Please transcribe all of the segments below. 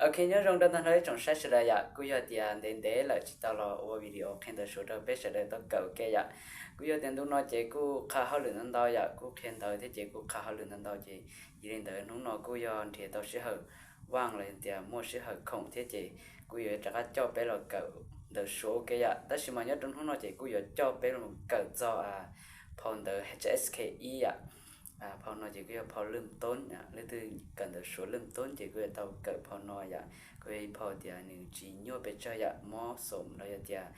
Ok, nyob zoo rau tag nrho ib tsoom saib sawv daws yom, kuj yog tias ntev ntev lawm tsis tau los ua video qhia ntawv Suav rau peb sawv daws tau kawm ua ke yom. Kuj yog tias ntu no ces kuj qha hauj lwm ntau ntau yom, kuj qhia ntawv thiab ces kuj qha hauj lwm ntau ntau ces yog li ntawd hnub no kuj yog nrhiav tau sij hawm vaj los yog tias muaj sij hawm khoom thiab ces kuj yuav rov qab coj peb los kawm ntawv Suav ua ke yom. Tab sis mas nyob rau hnub no ces kuj yuav coj peb los kawm txog phau ntawv H S K ib yom. Phau no ces kuj yog phau lwm toob, leej twg kawm ntawv Suav lwm toob ces kuj yuav tau kawm phau no yom. Kuj yog ib phau tias nws tsis nyuaj pes tsawg yom, mob xom los yog tias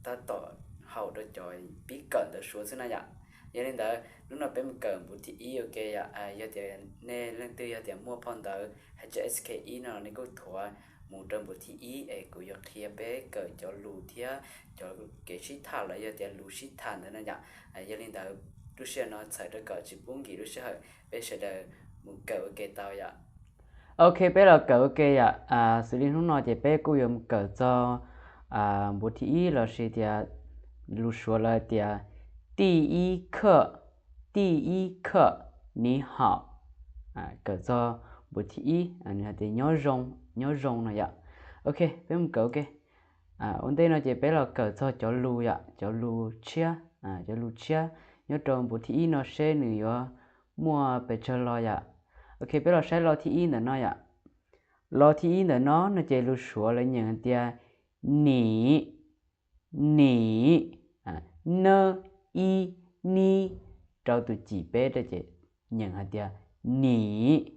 tab tom haum rau cov pib kawm ntawv Suav xwb na yom. Yog li ntawd hnub no peb mus kawm npuv thib ib ua ke yom. Yog tias nej leej twg yog tias muaj phau ntawv H S K ib no los nej kuj thuav mus rau npuv thib ib es kuv yuav qhia peb kawm cov lus thiab cov kev sib tham los yog tias lus sib tham ntawd na yom. Yog li ntawd lub sij hawm no txhawm rau kom tsis pub nkim lub sij hawm, peb sawv daws mus kawm ua ke tau yom. Ok, peb los kawm ua ke yom. Xws li hnub no ces peb kuj yuav mus kawm txog npuv thib ib los sis tias lus Suav lawv tias 第一课, 第一课, 你好. Kawm txog npuv thib ib, nws hais tias nyob zoo, nyob zoo no yom. Ok, peb mus kawm ua ke. Ua ntej no ces peb los kawm txog cov lus yom, cov lus tshiab, cov lus tshiab nyob rau npuv thib ib no seb nws yuav muaj pes tsawg lo yom. Ok, peb los saib lo thib ib ntawm no yom. Lo thib ib ntawm no no ces lus Suav lawv nyeem tias 你, 你, n, i, ni, rau tus cim peb rau ces nyeem hais tias 你,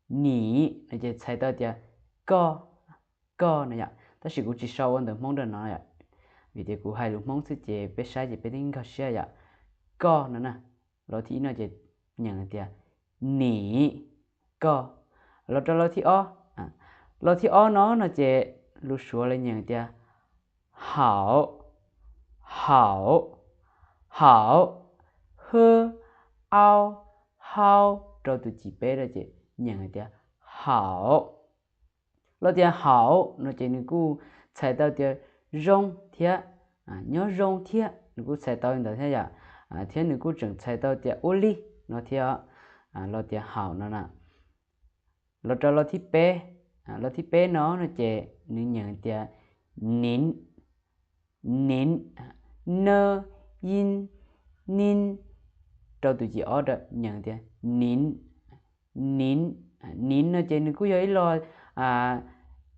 你 no ces txhais tau tias koj, koj no yom. Tab sis kuv tsis sau ua ntawv Hmoob rau no yom, vim tias kuv hais lus Hmoob xwb ces peb saib ces peb twb nkag siab yom. Koj no na, lo thib ib no ces nyeem hais tias 你, koj. Los rau lo thib ob, lo thib ob no no ces lus Suav lawv nyeem tias 好, 好, 好, h, au, hau, rau tus cim peb rau ces nyeem hais tias 好. Lo tias 好 no ces nws kuj txhais tau tias zoo thiab, nyob zoo thiab, nws kuj txhais tau li ntawd thiab yom. Thiab nws kuj tseem txhais tau tias ua li no thiab. Lo tias 好 no na. Los rau lo thib peb, lo thib peb no no ces nws nyeem tias 您, 您, n, i, ni, rau tus cim ob rau nyeem tias 您, 您, 您 no ces nws kuj yog ib lo,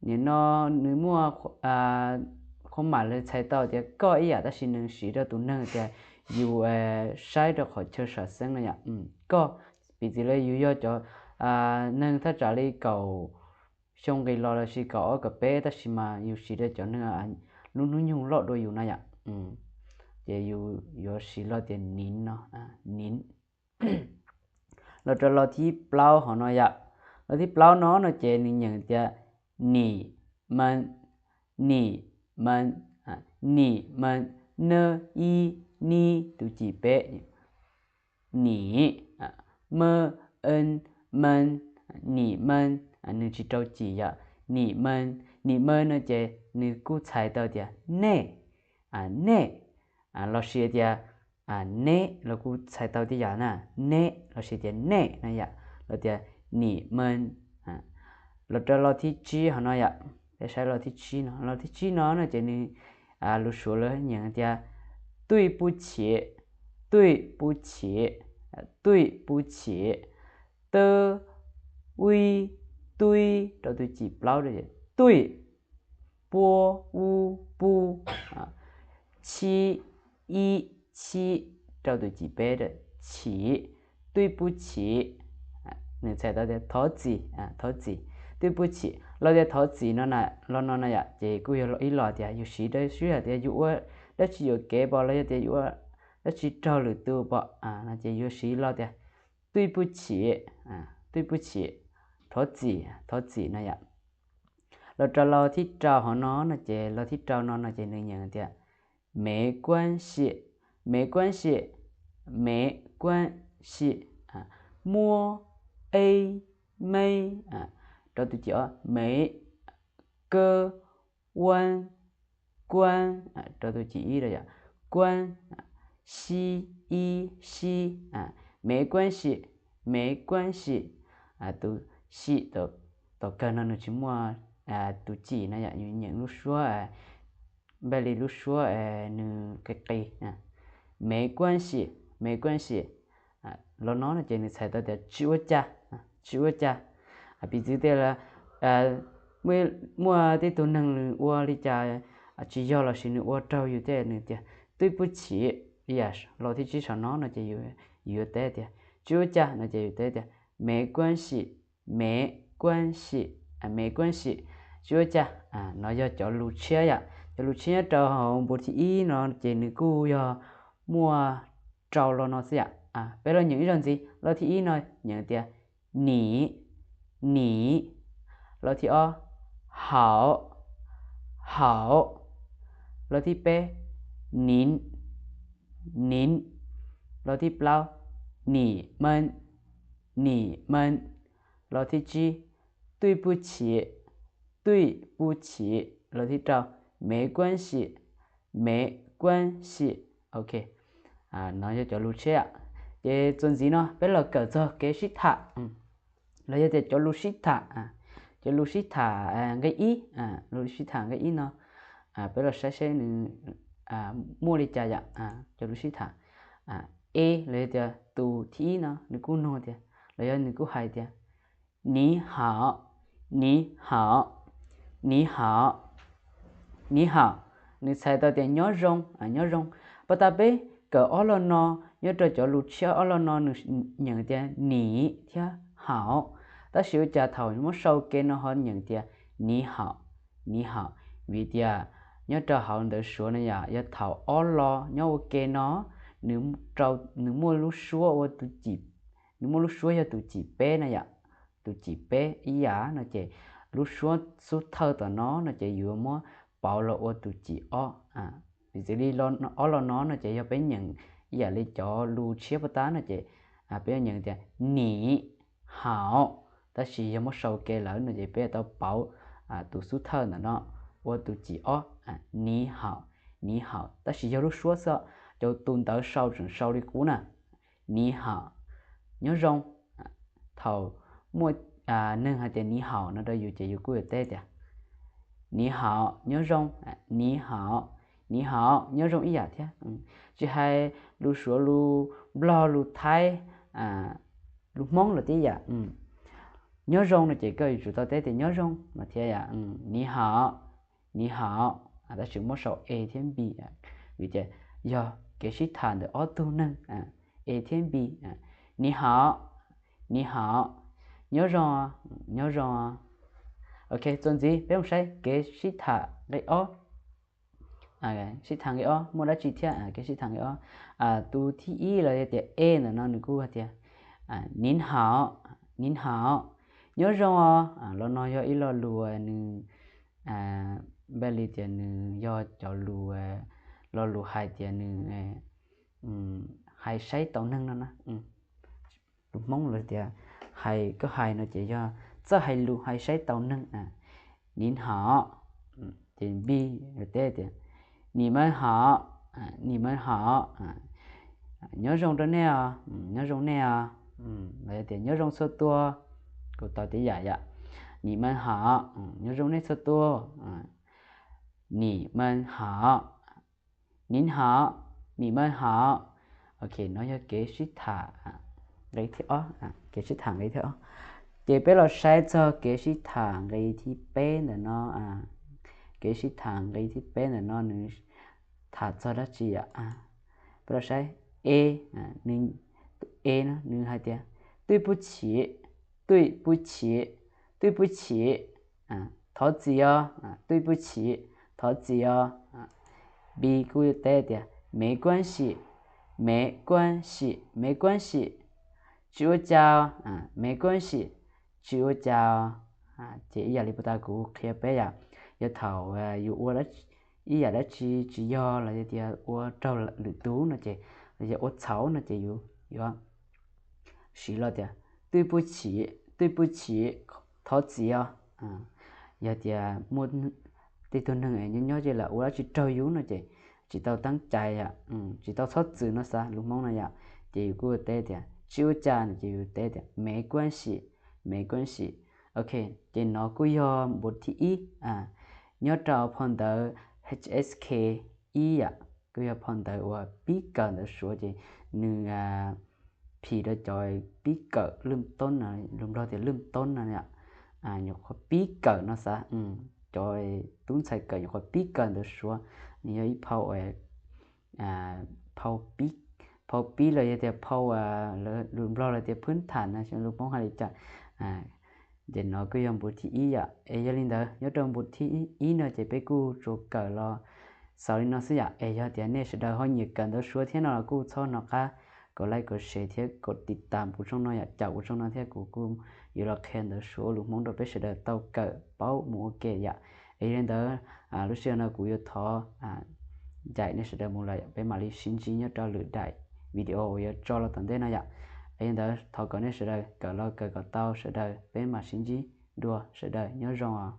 nim no nws muaj qhov mam li txhais tau tias koj ib yam tab sis nws siv rau tus neeg tias yus saib rau qhov chaw sam xeeb no yom. Koj, piv txwv li yus yog cov neeg thaj tsam li kaum xyoo nqis los los sis kaum ob kaum peb tab sis mas yus siv rau cov neeg lub hnub nyoog loj dua yus na yom. Ces yus yuav siv lo tias 您 no, 您. Los rau lo thib plaub hov no yom. Lo thib plaub no no ces nws nyeem tias 你们, 你们, 你们, n, i, ni, tus cim peb, 你, m, n, 们, 你们, nws tsis rau cim yom. 你们, 你们 no ces nws kuj txhais tau tias nej, nej, los sis tias neb los kuj txhais tau tib yam na, neb los sis tias nej no yom, los tias 你们. Los rau lo thib tsib hov no yom, peb saib lo thib tsib no, lo thib tsib no no ces nws, lus Suav lawv nyeem tias 对不起, 对不起, 对不起, t, ui, tui, rau tus cim plaub, 对, pua, u, pu, chi, i, chi, rau tus cim peb, 起, 对不起, nws txhais tau tias thov txim, thov txim, 对不起. Los tias thov txim no na, los no na yom, ces kuj yog ib los tias yus siv rau sib hais tias yus ua dab tsi yuam kev pom los yog tias yus ua dab tsi raug lwm tus pom, ces yuav siv los tias 对不起, 对不起, thov txim, thov txim no yom. Los rau los thib rau hov no no ces los thib rau no no ces nws nyeem tias 没关系, 没关系, 没关系, muab, e, me, rau tus cim ob, me, k, uan, kuan, rau tus cim ib rau yom, kuan, xi, i, xi, 没关系, 没关系, tus xi tau tom kawg no nws tsis muaj tus cim no yom, yus nyeem lub suab, npaj li lub suab nws qis qis. 没关系, 没关系. Los no no ces nws txhais tau tias tsis ua cas, tsis ua cas. Piv txwv tias muaj tej tug neeg nws ua li cas tsis yog lossis nws ua raug yus tej nws tias 对不起, los thib tsib saum no no ces yus yuav teb tias tsis ua cas no ces yus teb tias 没关系, 没关系, 没关系, tsis ua cas. No yog cov lus tshiab yom. Cov lus tshiab nyob rau hauv npu thib ib no ces nws kuj yog muaj rau los no xwb yom. Peb los nyeem ib zaug ntxiv. Los thib ib no nyeem tias 你, 你. Los thib ob 好, 好. Los thib peb 您, 您. Los thib plaub 你们, 你们. Los thib tsib 对不起, 对不起. Los thib rau 没关系, 没关系. Ok, no yog cov lus tshiab. Ces txuas ntxiv no peb los kawm txog kev sib tham los yog tias cov lus sib tham, cov lus sib tham nqe ib, lus sib tham nqe ib no peb los saib seb nws muaj li cas yom. Cov lus sib tham, e los yog tias tus thib ib no nws kuj nug tias, los yog nws kuj hais tias 你好, 你好, 你好, 你好. Nws txhais tau tias nyob zoo, nyob zoo. Pas tas peb kawm ob los no, nyob rau cov lus tshiab ob los no nws nyeem tias 你 thiab 好. Tab sis ua cas thaum muab sau ke no ho nyeem tias 你好, 你好? Vim tias nyob rau hauv ntawv Suav no yom, yog thaum ob los nyob ua ke no, nws muaj lub suab ua tus cim, nws muaj lub suab yog tus cim peb no yom. Tus cim peb ib yam no ces lub suab xub thawj tom no no ces yuav muab pauv los ua tus cim ob. Piv txwv li ob los no no ces yog peb nyeem ib yam li cov lus tshiab puag ta no ces peb yuav nyeem tias 你好, tab sis yog muab sau ke lawm no ces peb yuav tau pauv tus xub thawj ntawm no ua tus cim ob, 你好, 你好. Tab sis yog lub suab xwb, cov tus ntawv sau tseem sau li qub na. 你好, nyob zoo. Thaum muaj neeg hais tias 你好 no rau yus ces yus kuj yuav teb tias 你好, nyob zoo, 你好, 你好, nyob zoo ib yam thiab. Tsis hais lus Suav, lus Nplog, lus Thaib, lus Hmoob los tib yam. Nyob zoo no ces koj yuav tsum tau teb tias nyob zoo no thiab yom. 你好, 你好, tab sis muab sau e thiab npi, vim tias yog kev sib tham ntawm ob tug neeg, e thiab npi. 你好, 你好, nyob zoo, nyob zoo. Ok, txuas ntxiv peb mus saib kev sib tham nqe ob. Sib tham nqe ob muaj dab tsi thiab? Kev sib tham nqe ob, tus thib ib los yog tias e ntawm no nws kuj hais tias 您好, 您好, nyob zoo os. Los no yog ib lo lus nws npaj li tias nws yog cov lus, lo lus hais tias nws hais saib taus neeg no na. Lus Hmoob los tias hais, koj hais no ces yog txawj hais lus hais saib taus neeg. 您好, ces npi teb tias 你们好, 你们好, nyob zoo rau nej os, nyob zoo nej os. Los yog tias nyob zoo txhua tua, kuj tau tib yam yom. 你们好, nyob zoo nej txhua tua. 你们好, 您好, 你们好. Ok, no yog kev sib tham nqe thib ob, kev sib tham nqe thib ob. Ces peb los saib txog kev sib tham nqe thib peb ntawm no. Kev sib tham nqe thib peb ntawm no nws tham txog dab tsi yom? Peb los saib e, nws, tus e no nws hais tias 对不起, 对不起, 对不起, thov txim os. 对不起, thov txim os. Npi kuj teb tias 没关系, 没关系, 没关系, tsis ua cas, 没关系, tsis ua cas. Ces ib yam li puag ta kuv qhia peb yom, yog thaum yus ua ib yam dab tsi tsis yog los yog tias ua raug lwm tus no ces, los yog ua txhaum no ces yus yuav siv los tias 对不起, 对不起, thov txim os. Yog tias muaj tej tug neeg nyob nyob ces lawv ua dab tsi raug yus no ces tsis tau teeb cai, tsis tau txhob txwm no xav lus Hmoob no yom, ces yus kuj teb tias tsis ua cas no ces yus teb tias 没关系, 没关系. Ok, ces no kuj yog npus thib ib nyob rau phau ntawv H S K ib yom, kuj yog phau ntawv uas pib kawm ntawv Suav ces nws phim rau cov pib kawm lwj toob no, lus Nplog tias lwj toob no yom, nyuam qhuav pib kawm no xav, cov tub ntxhais kawm nyuam qhuav pib kawm ntawv Suav, nws yog ib phau phau pib, phau pib los yog tias phau, lus Nplog los tias phwb tham no, lus Hmoob hais li cas. Ces no kuj yog npus thib ib yom, es yog li ntawd nyob rau npus thib ib no ces peb kuj tsuas kawm los xaus li no xwb yom. Es yog tias nej sawv daws ho nyiam kawm ntawv Suav thiab no los kuj txhob hnov qab kom like kom share thiab kom tiv tas kuv tshooj no yom, caum kuv tshooj no thiab kuv kuj yuav los qhia ntawv Suav ua lus Hmoob rau peb sawv daws tau kawm paub mus ua ke yom. Es yog li ntawd lub sij hawm no kuv yuav thov ncaim nej sawv daws mus lawm, peb mam li sib ntsib nyob rau lwm daim video uas yuav tso los tom ntej no yom. Es yog li ntawd thov kom nej sawv daws kawm los kawm kom tau sawv daws, peb mam sib ntsib dua, sawv daws nyob zoo os.